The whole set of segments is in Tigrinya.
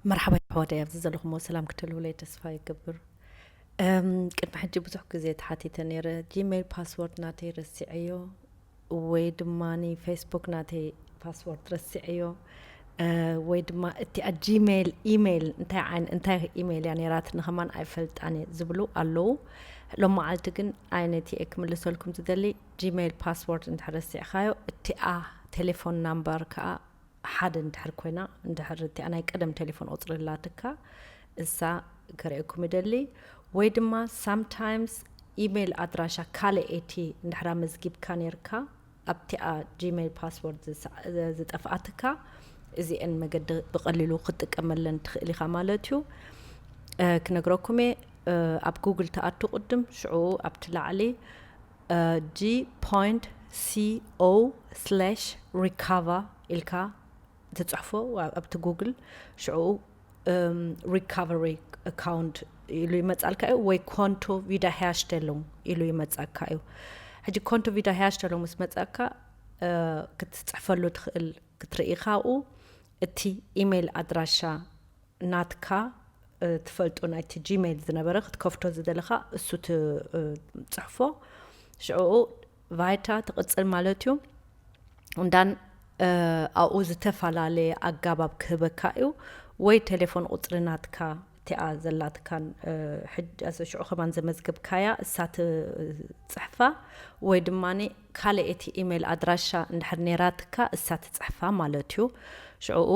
መርሓባ ኣሕዋተይ፣ ኣብዚ ዘለኹሞ ሰላም ክትህልውለይ ተስፋ ይገብር። እም፣ ቅድሚ ሕጂ ብዙሕ ግዜ ተሓቲተ ነይረ፣ ጂሜል ፓስወርድ ናተይ ረሲዐዮ ወይ ድማ ኒ ፌስቡክ ናተይ ፓስወርድ ረሲዐዮ፣ እ፣ ወይ ድማ እቲኣ ጂሜል ኢሜይል እንታይ ዓይን-፣ እንታይ ኢሜይል እያ ነይራትኒ ከማን ኣይፈልጣን እየ ዝብሉ ኣለዉ። ሎም መዓልቲ ግን ኣይ ነቲ እየ ክምልሰልኩም ዝደሊ፣ ጂሜይል ፓስወርድ እንድሕር ረሲዕካዮ እቲኣ ቴሌፎን ናምበር ከኣ ሓደ እንድሕር ኮይና፣ እንድሕር እቲኣ ናይ ቀደም ቴሌፎን ቁጽሪ ኣላትካ፣ እሳ ከርእየኩም ይደሊ። ወይ ድማ ሳምታይምስ ኢሜይል ኣድራሻ ካልእ ኤቲ እንድሕር ኣመዝጊብካ ነይርካ፣ ኣብቲኣ ጂሜይል ፓስወርድ ዝሰ-፣ ዝጠፍኣትካ፣ እዚኤን መገዲ ብቐሊሉ ክትጥቀመለን ትኽእል ኢኻ ማለት እዩ። እ፣ ክነግረኩም እየ፣ እ፣ ኣብ ጉግል ትኣቱ ቅድም፣ ሽዑ ኣብቲ ላዕሊ፣ እ፣ ጂ ፖይንት ሲ ኦ ስላሽ ሪካቨር ኢልካ ትጽሕፎ ኣብ-፣ ኣብቲ ጉግል፣ ሽዑ፣ እም፣ ሪካቨሪ ኣካውንት ኢሉ ይመጻልካ እዩ፣ ወይ ኮንቶ ቪዳ ሄርሽቴሉንግ ኢሉ ይመጻካ እዩ። ሕጂ ኮንቶ ቪዳ ሄርሽቴሉንግ ምስ መጻካ፣ እ፣ ክትጽሕፈሉ ትኽእል ክትርኢ ካብኡ፣ እቲ ኢሜይል ኣድራሻ ናትካ፣ እ፣ ትፈልጦ ናይቲ ጂሜይል ዝነበረ ክትከፍቶ ዝደለኻ እሱ ት-፣ እ፣ ጽሕፎ። ሽዑኡ ቫይታ ትቕጽል ማለት እዩ። እንዳን፣ እ፣ ኣብኡ ዝተፈላለየ ኣጋባብ ክህበካ እዩ። ወይ ቴሌፎን ቁጽሪ ናትካ እቲኣ ዘላትካን፣ እ፣ ሕጅ-፣ ኣሰ-፣ ሽዑ ከማን ዘመዝገብካያ እሳ ትጽሕፋ፣ ወይ ድማኒ ካልእ እቲ ኢሜይል ኣድራሻ እንድሕር ነይራትካ እሳ ትጽሕፋ ማለት እዩ። ሽዑኡ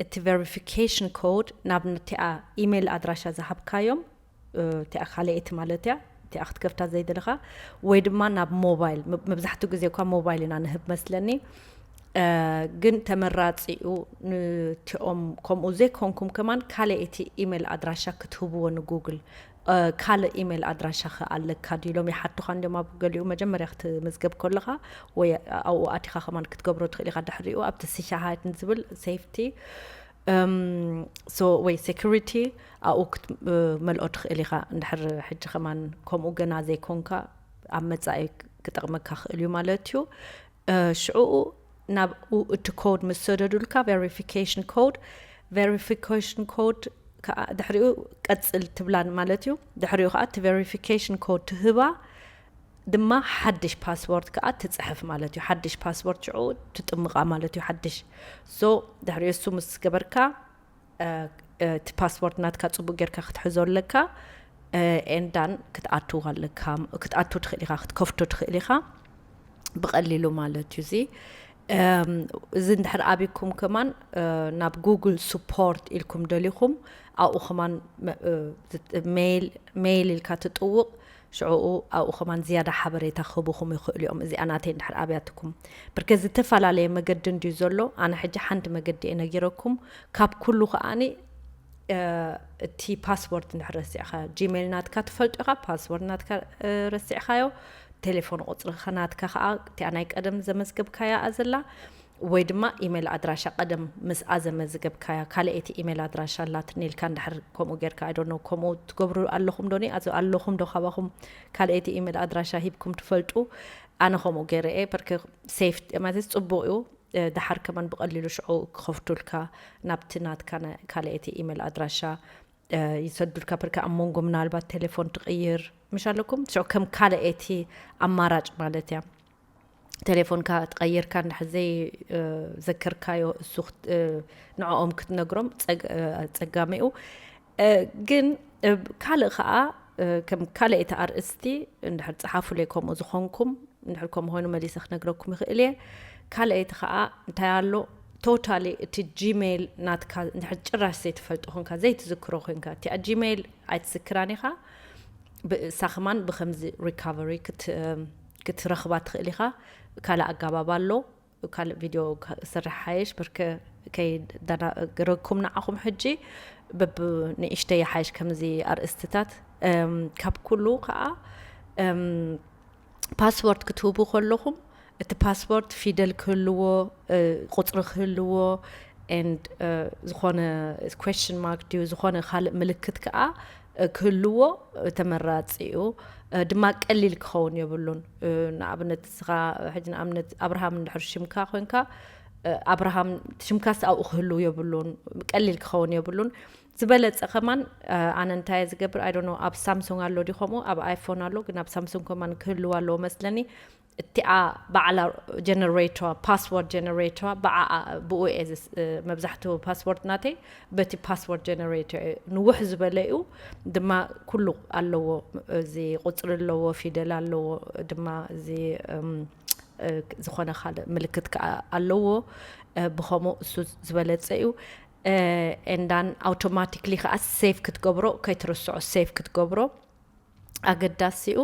እቲ ቨሪፊኬሽን ኮድ ናብ ነቲኣ ኢሜይል ኣድራሻ ዝሃብካዮም፣ እ፣ እቲኣ ካልኣይቲ ማለት እያ፣ እቲኣ ክትከፍታ ዘይደለኻ፣ ወይ ድማ ናብ ሞባይል፣ መብ-፣ መብዛሕትኡ ግዜ እኳ ሞባይል ኢና ንህብ መስለኒ፣ እ፣ ግን ተመራጺኡ ንቲኦም ከምኡ ዘይኮንኩም ከማን ካልኣይቲ ኢሜይል ኣድራሻ ክትህብዎ ንጉግል። እ፣ ካልእ ኢሜይል ኣድራሻ ኸ ኣለካ ድዩ ኢሎም ይሓቱኻ እንዲዮም። ኣብ ገሊኡ መጀመርያ ክትምዝገብ ከለኻ ወይ ኣብኡ ኣቲኻ ከማን ክትገብሮ ትኽእል ኢኻ። ድሕሪኡ ኣብቲ ሲሻሃይት ንዝብል ሴፍቲ፣ እም፣ ሶ ወይ ሴኩሪቲ ኣብኡ ክት-፣ እ፣ መልኦ ትኽእል ኢኻ። እንድሕር ሕጂ ከማን ከምኡ ገና ዘይኮንካ ኣብ መጻኢ ክጠቕመካ ክእል እዩ ማለት እዩ። እ፣ ሽዑኡ ናብኡ እቲ ኮድ ምስ ሰደዱልካ፣ ቨሪፊኬሽን ኮድ፣ ቨሪፊኬሽን ኮድ ከኣ ድሕሪኡ ቀጽል ትብላን ማለት እዩ። ድሕሪኡ ከኣ እቲ ቨሪፊኬሽን ኮድ ትህባ ድማ ሓድሽ ፓስወርድ ከኣ ትጽሕፍ ማለት እዩ። ሓድሽ ፓስወርድ ሽዑ ትጥምቓ ማለት እዩ። ሓድሽ። ሶ ድሕሪኡ እሱ ምስ ገበርካ፣ እ፣ እ፣ እቲ ፓስወርድ ናትካ ጽቡቅ ጌርካ ክትሕዞ ኣለካ። እ፣ ኤንዳን ክትኣቱ ኣለካ፣ ክትኣቱ ትኽእል ኢኻ፣ ክትከፍቶ ትኽእል ኢኻ ብቐሊሉ ማለት እዩ። እዚ፣ እም፣ እዚ እንድሕር ኣቢኩም ከማን፣ እ፣ ናብ ጉግል ሱፖርት ኢልኩም ደሊኹም፣ ኣብኡ ከማን መ-፣ እ፣ ዝጥ-፣ ሜይል፣ ሜይል ኢልካ ትጥውቕ፣ ሽዑኡ ኣብኡ ከማን ዝያዳ ሓበሬታ ክህቡኹም ይኽእሉ እዮም። እዚኣ ናተይ እንድሕር ኣብያትኩም። ብርግጽ ዝተፈላለየ መገዲ እንድዩ ዘሎ። ኣነ ሕጂ ሓንቲ መገዲ እየ ነጊረኩም። ካብ ኩሉ ከኣኒ፣ እ፣ እቲ ፓስወርድ እንድሕር ረሲዕካ፣ ጂሜይል ናትካ ትፈልጦ ኢኻ፣ ፓስወርድ ናትካ፣ እ፣ ረሲዕካዮ፣ ቴሌፎን ቁጽርኻ ናትካ ከኣ እቲኣ ናይ ቀደም ዘመዝገብካያ እያ ዘላ፣ ወይ ድማ ኢሜይል ኣድራሻ ቀደም ምስኣ ዘመዝገብካያ ካልኣይቲ ኢሜይል ኣድራሻ ኣላትኒ ኢልካ እንድሕር ከምኡ ጌርካ፣ I don't know፣ ከምኡ ትገብሩ ኣለኹም ዶኒ? ኣዚ ኣለኹም ዶ ካባኹም ካልኣይቲ ኢሜይል ኣድራሻ ሂብኩም ትፈልጡ? ኣነ ከምኡ ገይረ እየ፣ በርከ ሴፍቲ ማለት ጽቡቕ እዩ። እ፣ ደሓር ከማን ብቐሊሉ ሽዑ ክኸፍቱልካ ናብቲ ናትካ ናይ ካልኣይቲ ኢሜይል ኣድራሻ፣ እ፣ ይሰዱልካ። በርከ ኣብ መንጎ ምናልባት ቴሌፎን ትቕይር ምሽ ኣለኩም፣ ሽዑ ከም ካልኣይቲ ኣማራጭ ማለት እያ። ቴሌፎንካ ትቐይርካ እንድሕር ዘይ-፣ እ፣ ዘከርካዮ እሱ ክት-፣ እ፣ ንዕኦም ክትነግሮም ጸግ-፣ እ፣ ኣጸጋሚ እዩ። እ፣ ግን፣ እ፣ ካልእ ኸኣ፣ እ፣ ከም ካልኣይቲ ኣርእስቲ እንድሕር ጸሓፉለይ ከምኡ ዝኾንኩም፣ እንድሕር ከምኡ ኮይኑ መሊሰ ክነግረኩም ይኽእል እየ። ካልኣይቲ ኸኣ እንታይ ኣሎ፣ ቶታሊ እቲ ጂሜይል ናትካ እንድሕር ጭራሽ ዘይትፈልጦ ኮንካ፣ ዘይትዝክሮ ኮንካ፣ እቲኣ ጂሜይል ኣይትዝክራን ኢኻ። ብ-፣ እሳ ከማን ብኸምዚ ሪካቨሪ ክት-፣ ክትረኽባ ትኽእል ኢኻ። ካልእ ኣገባብ ኣሎ። ካልእ ቪድዮ ክሰርሕ ሓየሽ፣ ብርከ ከይደናገረኩም ንዓኹም ሕጂ በብ ንእሽተይ ይሓይሽ ከምዚ ኣርእስትታት። እም፣ ካብ ኩሉ ከኣ፣ እም፣ ፓስወርድ ክትህቡ ከለኹም እቲ ፓስወርድ ፊደል ክህልዎ፣ እ፣ ቁጽሪ ክህልዎ፣ and፣ እ፣ ዝኾነ ኩዌስችን ማርክ ድዩ ዝኾነ ካልእ ምልክት ከኣ፣ እ፣ ክህልዎ ተመራጺ እዩ። እ፣ ድማ ቀሊል ክኸውን የብሉን። እ፣ ንኣብነት ንስኻ ሕጂ ንኣብነት ኣብርሃም እንድሕር ሽምካ ኮንካ፣ ኣብርሃም ሽምካስ ኣብኡ ክህልው የብሉን፣ ቀሊል ክኸውን የብሉን። ዝበለጸ ከማን ኣነ እንታይ ዝገብር፣ I don't know፣ ኣብ ሳምሱንግ ኣሎ ዲ ከምኡ ኣብ ኣይፎን ኣሎ፣ ግን ኣብ ሳምሱንግ ከማን ክህልው ኣለዎ መስለኒ። እቲኣ ባዕላ ጀነሬተር፣ ፓስወርድ ጀነሬተር፣ ብኡ እየ መብዛሕትኡ ፓስወርድ ናተይ በቲ ፓስወርድ ጀነሬተር እዩ። ንውሕ ዝበለ እዩ ድማ፣ ኩሉ ኣለዎ። እዚ ቁፅሪ ኣለዎ፣ ፊደል ኣለዎ፣ ድማ እዚ ዝኾነ ካልእ ምልክት ከዓ ኣለዎ። ብኸምኡ እሱ ዝበለፀ እዩ። And then automatically ከዓ ሴቭ ክትገብሮ ከይትርስዖ፣ ሴቭ ክትገብሮ ኣገዳሲ እዩ።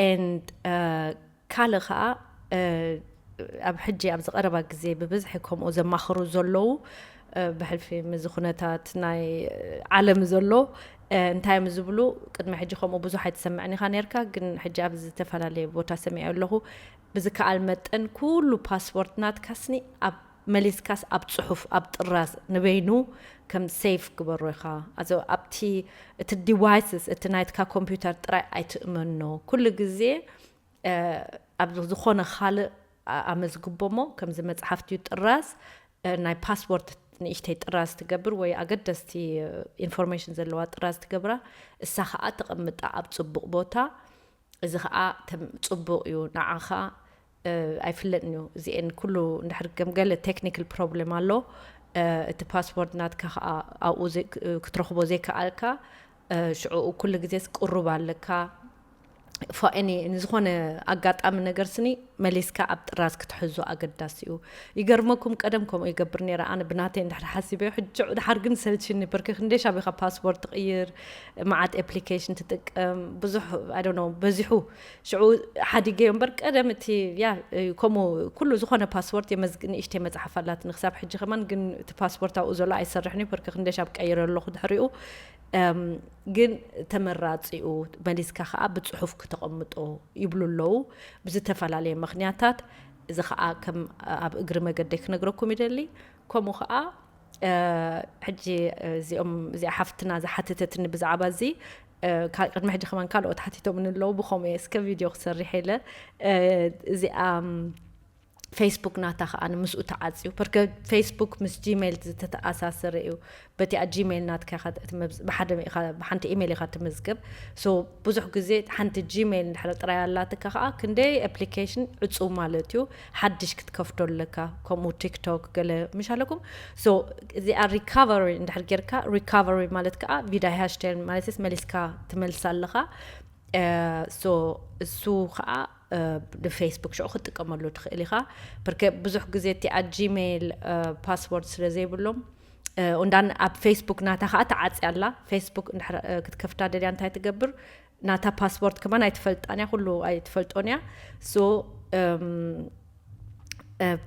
And ካልእ ከዓ ኣብ ሕጂ ኣብዚ ቀረባ ግዜ ብብዝሒ ከምኡ ዘማኽሩ ዘለዉ፣ ብሕልፊ ምዚ ኩነታት ናይ ዓለም ዘሎ እንታይ እዮም ዝብሉ? ቅድሚ ሕጂ ከምኡ ብዙሕ ኣይትሰምዕን ኢኻ ነርካ፣ ግን ሕጂ ኣብ ዝተፈላለየ ቦታ ሰሚዐ ኣለኹ። ብዝከኣል መጠን ኩሉ ፓስፖርት ናትካስኒ ኣብ መሊስካስ ኣብ ጽሑፍ ኣብ ጥራዝ ንበይኑ ከም ሴፍ ግበሮ ኢኻ። ኣብቲ እቲ ዲቫይስስ እቲ ናይትካ ኮምፒውተር ጥራይ ኣይትእመኖ። ኩሉ ግዜ ኣብ ዝኾነ ካልእ ኣመዝግቦሞ። ከምዚ መጽሓፍቲ ጥራዝ ናይ ፓስፖርት ንእሽተይ ጥራዝ ትገብር ወይ ኣገደስቲ ኢንፎርሜሽን ዘለዋ ጥራዝ ትገብራ። እሳ ከዓ ተቐምጣ ኣብ ጽቡቕ ቦታ። እዚ ከዓ ጽቡቕ እዩ ንዓኻ። ኣይፍለጥን እዩ። እዚኤን ኩሉ እንድሕር ከም ገለ ቴክኒካል ፕሮብለም ኣሎ፣ እቲ ፓስወርድ ናትካ ከዓ ኣብኡ ክትረኽቦ ዘይከኣልካ፣ ሽዑኡ ኩሉ ግዜስ ቅሩብ ኣለካ። ፋእኒ ንዝኾነ ኣጋጣሚ ነገር ስኒ መሊስካ ኣብ ጥራዝ ክትሕዞ ኣገዳሲ እዩ። ይገርመኩም፣ ቀደም ከምኡ ይገብር ነይረ። ኣነ ብናተይ እንድሕር ሓሲበ፣ ሕጂ ሽዑ ድሓር ግን ሰልችኒ። ብርክ ክንደይ ሻቢኻ ፓስፖርት ትቕይር፣ መዓት ኣፕሊኬሽን ትጥቀም፣ ብዙሕ I don't know በዚሑ። ሽዑ ሓዲገዮ እምበር ቀደም እቲ ያ ከምኡ ኩሉ ዝኾነ ፓስወርድ የመዝግ ንእሽተይ መጽሓፍ ኣላትኒ ክሳብ ሕጂ ከማን፣ ግን እቲ ፓስፖርት ኣብኡ ዘሎ ኣይሰርሕን እዩ። ብርክ ክንደይ ሻብ ቀይረ ኣለኹ ድሕሪኡ። ግን ተመራጺኡ መሊስካ ከዓ ብጽሑፍ ክተቐምጦ ይብሉ ኣለዉ ብዝተፈላለየ ምኽንያታት። እዚ ከዓ ከም ኣብ እግሪ መገደይ ክነግረኩም ይደሊ። ከምኡ ከዓ ሕጂ እዚኦም እዚኣ ሓፍትና ዝሓተተትኒ ብዛዕባ እዚ ቅድሚ ሕጂ ከማን ካልኦት ሓቲቶም ንለዉ ብኸምኡ እየ እስከ ቪድዮ ክሰርሕ ኢለ። እዚኣ ፌስቡክ ናታ ከዓ ንምስኡ ተዓፅዩ። ፐርከ ፌስቡክ ምስ ጂሜል ዝተተኣሳሰረ እዩ። በቲኣ ጂሜል ናትካ ኢኻ እቲ መብዝ- ብሓደ ኢኻ- ብሓንቲ ኢሜል ኢኻ ትምዝገብ። So ብዙሕ ግዜ ሓንቲ ጂሜል እንድሕር ጥራይ ኣላትካ ከዓ ክንደይ ኣፕሊኬሽን ዕፁው ማለት እዩ። ሓድሽ ክትከፍቶ ኣለካ። ከምኡ ቲክቶክ ገለ ምሽ ኣለኩም። So እዚኣ ሪካቨሪ እንድሕር ጌርካ፣ ሪካቨሪ ማለት ከዓ ቪዳ ሃሽቴል ማለት መሊስካ ትመልሳ ኣለኻ። So እሱ ከዓ ንፌስቡክ ሽዑ ክትጥቀመሉ ትኽእል ኢኻ። ብርከ ብዙሕ ግዜ እቲኣ ጂሜል ፓስወርድ ስለ ዘይብሎም እንዳን ኣብ ፌስቡክ ናታ ከዓ ተዓፅያ ኣላ። ፌስቡክ ክትከፍታ ደልያ እንታይ ትገብር? ናታ ፓስወርድ ከማን ኣይትፈልጣን እያ፣ ኩሉ ኣይትፈልጦን እያ። So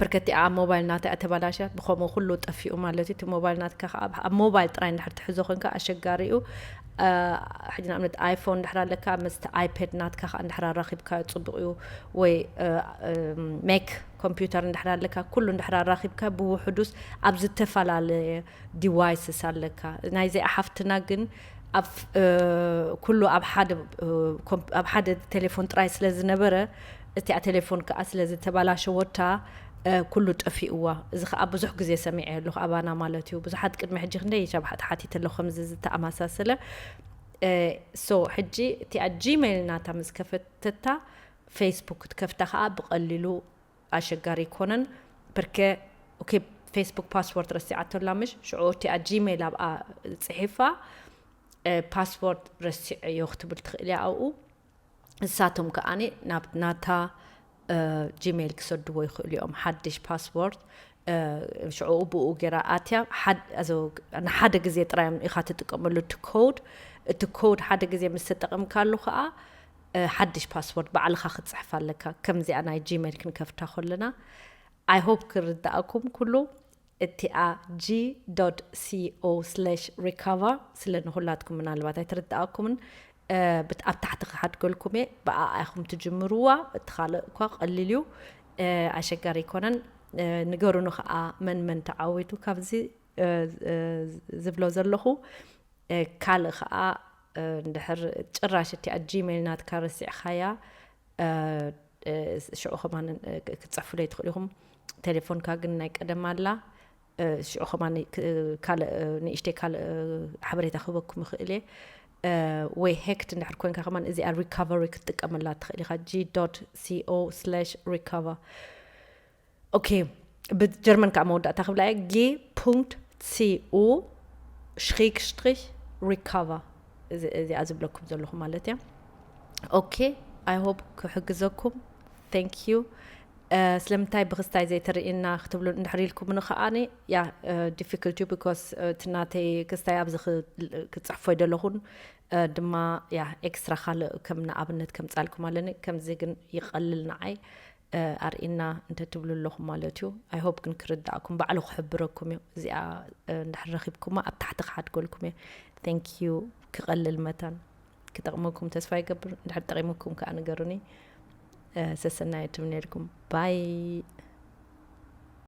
ብርከቲኣ ኣብ ሞባይል ናታ እያ ተባላሸ፣ ብኸምኡ ኩሉ ጠፊኡ ማለት እዩ። እቲ ሞባይል ናትካ ከዓ ኣብ ሞባይል ጥራይ እንድሕር ትሕዞ ኮንካ ኣሸጋሪ እዩ። ሕጂ ንኣብነት ኣይፎን እንድሕር ኣለካ ምስቲ ኣይፓድ ናትካ ከዓ እንድሕር ኣራኺብካ ፅቡቕ እዩ። ወይ ሜክ ኮምፒውተር እንድሕር ኣለካ ኩሉ እንድሕር ኣራኺብካ ብውሕዱስ ኣብ ዝተፈላለየ ዲቫይስስ ኣለካ። ናይዚኣ ሓፍትና ግን ኣብ ኩሉ ኣብ ሓደ ኣብ ሓደ ቴሌፎን ጥራይ ስለ ዝነበረ እቲኣ ቴሌፎን ከዓ ስለ ዝተባላሸወታ ኩሉ ጠፊእዋ። እዚ ከዓ ብዙሕ ግዜ ሰሚዐ ኣለኹ ኣባና ማለት እዩ። ብዙሓት ቅድሚ ሕጂ ክንደይ ሸብሓት ሓቲተ ኣለኹ ከምዚ ዝተኣማሳሰለ። So ሕጂ እቲኣ ጂሜል ናታ ምስ ከፈተታ ፌስቡክ ክትከፍታ ከዓ ብቐሊሉ ኣሸጋሪ ይኮነን። ብርከ ኦኬ ፌስቡክ ፓስወርድ ረሲዓቶ ኣላ ምሽ ሽዑ እቲኣ ጂሜል ኣብኣ ፅሒፋ ፓስወርድ ረሲዐዮ ክትብል ትኽእል እያ ኣብኡ። ንሳቶም ከዓኒ ናብ ናታ ጂሜል ክሰድዎ ይኽእሉ እዮም ሓድሽ ፓስወርድ። ሽዑ ብኡ ገይራ ኣትያ ንሓደ ግዜ ጥራይ ኢኻ ትጥቀመሉ እቲ ኮድ። እቲ ኮድ ሓደ ግዜ ምስ ተጠቐምካሉ ከዓ ሓድሽ ፓስወርድ ባዕልኻ ክትፅሕፍ ኣለካ። ከምዚኣ ናይ ጂሜል ክንከፍታ ከለና I hope ክርዳእኩም ኩሉ። እቲኣ g co recover ስለ ንኩላትኩም ምናልባት ኣይትርዳእኩምን ኣብ ታሕቲ ክሓድገልኩም እየ። ብኣኣ ኢኹም ትጅምርዋ። እቲ ካልእ እኳ ቀሊል እዩ፣ ኣሸጋሪ ኣይኮነን። ንገሩኒ ከዓ መን መን ተዓዊቱ ካብዚ ዝብሎ ዘለኹ። ካልእ ከዓ እንድሕር ጭራሽ እቲኣ ጂሜል ናትካ ረሲዕኻያ ሽዑ ከማን ክትፀፍለይ ትኽእሉ ኢኹም። ቴሌፎንካ ግን ናይ ቀደም ኣላ። ሽዑ ከማን ካልእ ንእሽተይ ካልእ ሓበሬታ ክህበኩም ይኽእል እየ። ወይ ሄክት እንድሕር ኮንካ ከማን እዚኣ ሪካቨሪ ክትጥቀመላ ትኽእል ኢኻ። g co recover። ኦኬ፣ ብጀርመን ከዓ መወዳእታ ክብላ እየ። g ሲ ኡ ሽሪግ ሽትሪክ ሪካቨር። እዚኣ ዝብለኩም ዘለኹ ማለት እያ። ኦኬ፣ ኣይ ሆፕ ክሕግዘኩም። Thank you። ስለምንታይ ብክስታይ ዘይተርእየና ክትብሉ እንድሕር ኢልኩም ንኸኣኒ ያ ዲፊክልቲ ዩ። ቢኮስ እቲ ናተይ ክስታይ ኣብዚ ክፅሕፎ ይደለኹን ድማ ያ ኤክስትራ ካልእ ከም ንኣብነት ከምፃልኩም ኣለኒ። ከምዚ ግን ይቐልል ንዓይ። ኣርእና እንተትብሉ ኣለኹም ማለት እዩ። ኣይ ሆፕ ግን ክርዳእኩም ባዕሉ ክሕብረኩም እዩ። እዚኣ እንድሕር ረኺብኩማ ኣብ ታሕቲ ክሓድገልኩም እየ። Thank you። ክቐልል መታን ክጠቕመኩም ተስፋ ይገብር። እንድሕር ጠቒሙኩም ከዓ ንገሩኒ። ሰሰናዩ ትምነልኩም። ባይ።